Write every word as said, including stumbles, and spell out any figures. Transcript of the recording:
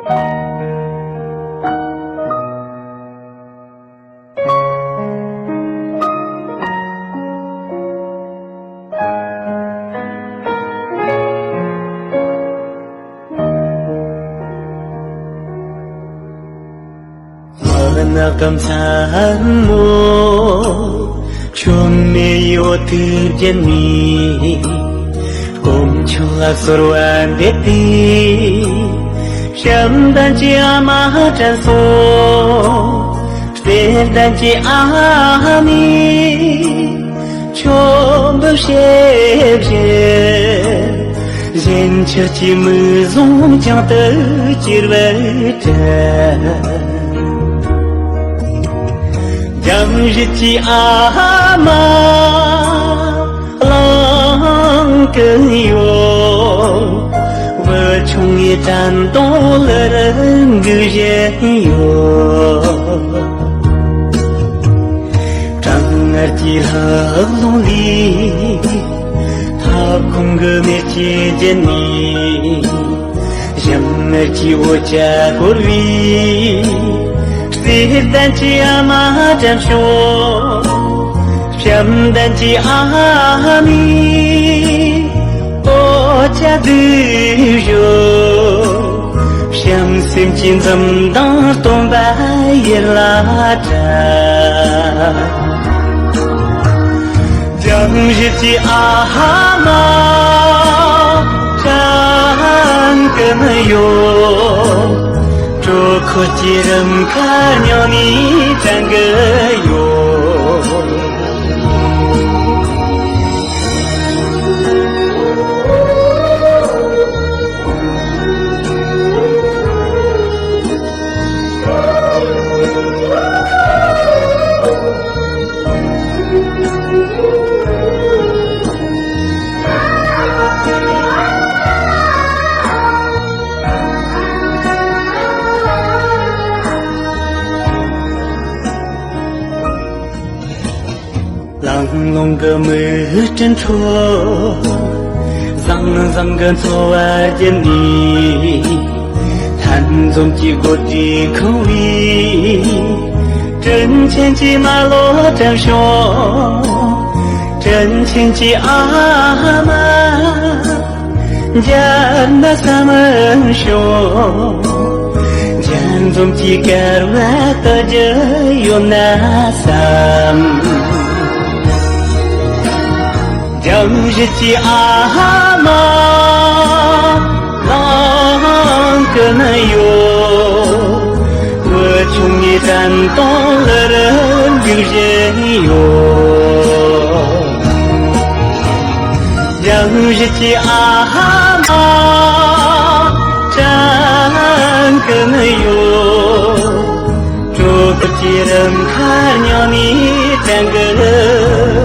ནག་དམ་མཚན་མོ། ཆོམ་མེ་ཡོ་དུ་རྒྱན་ནི། དཀོན་མཆོག་ལ་གསོལ་བ་འདེབས་ཏེ། བྱམས་ལྡན་གྱི་ཨ་མ་དྲན་གསོ། བརྩེ་ལྡན་གྱི་ཨ་མའི་ཆོམ་བུ་ཞེ་བཞིན། གཞན་ཆོས་ཀྱི་མིག་བཟུང་བྱང་དུ་གྱེར་བར་བྲལ། འཇམ་རིད་ཀྱི་ཨ་མ་གླིང་གི་ཡུལ། བུ་ཆུང་ངའི་དྲན་གདུང་ལ་འགུག་བཞིན་ཡོད། གྲང་ངར་གྱི་ལྷགས་རླུང་ལས་ཐབ་ཁུང་གི་མེ་ལྕེ་བརྒྱུད་ནས། ཞིམ་མེར་གྱི་འོ་ཇ་བསྐོལ་བའི། བརྩེ་ལྡན་གྱི་ཨ་མ་དྲན་ཤོག་བྱམས་ལྡན་གྱི་ཨ་མའི་འོ་ཇ་སྡུག་ཞོ། བྱམས་སེམས་ཀྱི་འཛུམ་མདངས་སྟོན་པ་ཡིད་ལ་དྲན། འཇམ་རིད་ཀྱི་ཨ་མ་དྲན་གི་ཡོད། གྲོད་ཁོག་གི་རུམ་ཁ་རྙིང་ནས་དྲན་གི་ཡོད། ལང་ལོང་གི་མིག་སྤྲིན་ཁྲོད། ཟང་ཟིང་གི་འཚོ་བ་བརྒྱུད་ནས། ལྷན་འཛོམས་ཀྱི་དགོད་སྒྲས་ཁེངས་པའི། དྲིན་ཆེན་གྱི་མ་ལོ་དྲན་ཤོག་དྲིན་ཆེན་གྱི་ཨ་མ། མཇལ་ན་བསམ་ཤོག་མཇལ་འཛོམས་ཀྱི་སྐལ་བ་དོད་རྒྱུ་ཡོད་ན་བསམ། འཇམ་རིད་ཀྱི་ཨ་མ་གླིང་གི་ནི་ཡོད། བུ་ཆུང་ངའི་དྲན་གདུང་ལ་རུ་འཇུག་བཞིན་ཡོད། འཇམ་རིད་ཀྱི་ཨ་མ་དྲན་གི་ནི་ཡོད། གྲོད་ཁོག་གི་རུམ་ཁ་རྙིང་ནས་དྲན་གི་